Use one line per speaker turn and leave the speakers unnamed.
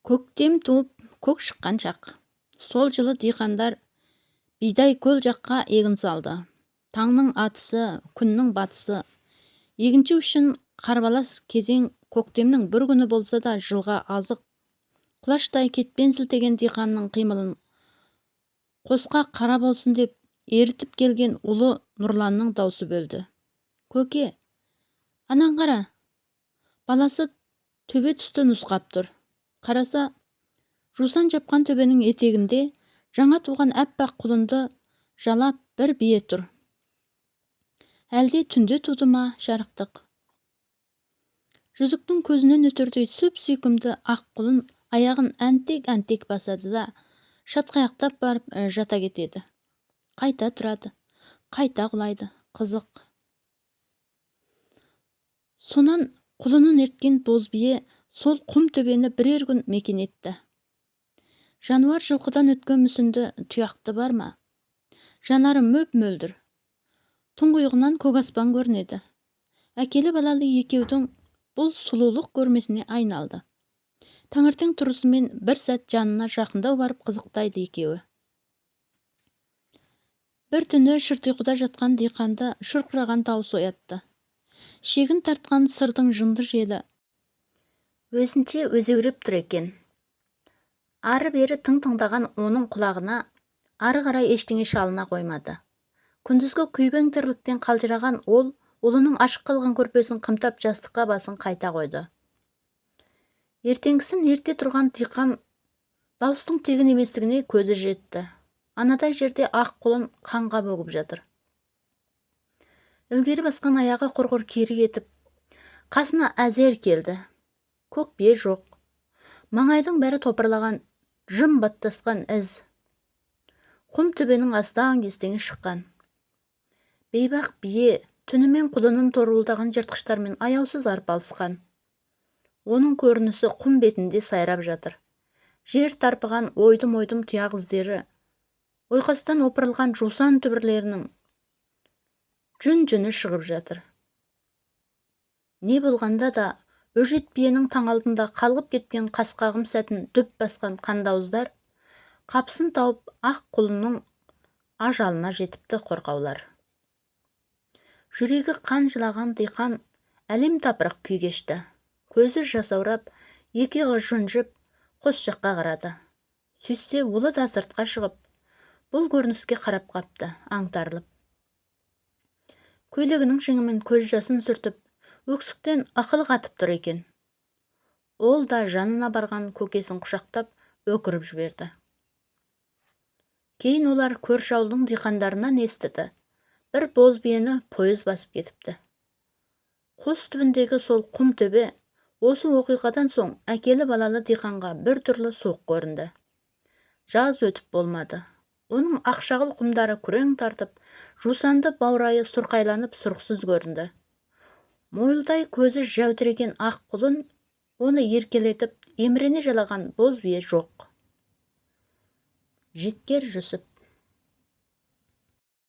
Көктем туып, көк шыққан шақ. Сол жылы диқандар Бидайкөл жаққа егін салды. Таңның атысы, күннің батысы. Егінші үшін қарбалас кезең көктемнің бір күні болса да жылға азық. Құлаштай кетпен сілтеген диқанның қимылын қосқа қара болсын деп ерітіп келген ұлы Нұрланның даусы бөлді. Көке, анан қара. Баласы төбе түсті нұсқап тұр. Қараса, жусан жапқан төбенің етегінде жаңа туған аппақ құлынды жалап бір бие тұр. Әлде түнде туды ма жарықтық? Жүзіктің көзінен өтердей сүп-сүйкімді ақ құлын аяғын әнтек-әнтек басады да, шатқаяқтап барып жата кетеді. Қайта тұрады, қайта құлайды. Қызық. Сонан құлынын ерткен боз бие сол құм төбені бірер күн мекен етті. Жануар жылқыдан өткен мүсінді тұяқты бар ма? Жанары мөп-мөлдір. Тұңғиығынан көк аспан көрінеді. Әкелі балалы екеудің бұл сұлулық көрмесіне айналды. Таңертең тұрысымен бір сәт жанына жақындау барып қызықтайды екеуі. Бір түні шырт ұйқыда жатқан диқанды шұрқыраған дауыс оятты. Шегін тартқан сырдың жынды желі өзінше өзеуреп тұр екен. Ары-бері тың тыңдаған оның құлағына ары қарай ештеңе шалына қоймады. Күндізгі күйбең тірліктен қалжыраған ол ұлының ашық қалған көрпесін қымтап жастыққа басын қайта қойды. Ертеңгісін ерте тұрған диқан дауыстың тегін еместігіне көзі жетті. Анадай жерде ақ құлын қанға бөгіп жатыр. Ілгері басқан аяғы құрғыр кері кетіп, қасына әзер келді. Көк бие жоқ. Маңайдың бәрі топырлаған, жым баттасқан із. Құм төбенің астаң-кестеңі шыққан. Бейбақ бие түнімен құлынын торуылдаған жыртқыштармен аяусыз арпалысқан. Оның көрінісі құм бетінде сайрап жатыр. Жер тарпыған ойдым-ойдым тұяқ іздері, ойқастан опырылған жусан түбірлерінің жүн-жүні шығып жатыр. Не болғанда да өжет биенің таң алдында қалғып кеткен қасқағым сәтін дөп басқан қандыауыздар қапысын тауып ақ құлынның ажалына жетіпті қорқаулар. Жүрегі қан жылаған диқан әлем тапырық күй кешті. Көзі жасаурап, екі иығы жүнжіп, қос жаққа қарады. Сөйтсе, ұлы да сыртқа шығып, бұл көрініске қарап қапты, аңтарылып. Көйлегінің жеңімен көз жасын сүртіп, өксіктен ықылық атып тұр екен. Ол да жанына барған көкесін құшақтап, өкіріп жіберді. Кейін олар көрші ауылдың диқандарынан естіді. Бір боз биені пойыз басып кетіпті. Қос түбіндегі сол құм төбе осы оқиғадан соң әкелі балалы диқанға бір түрлі суық көрінді. Жаз өтіп болмады. Оның ақшағыл құмдары күрең тартып, жусанды баурайы сұрқайланып сұрықсыз көрінді. Мойылдай көзі жәудіреген ақ құлын оны еркелетіп, емірене жалаған боз бие жоқ. Жеткер Жүсіп.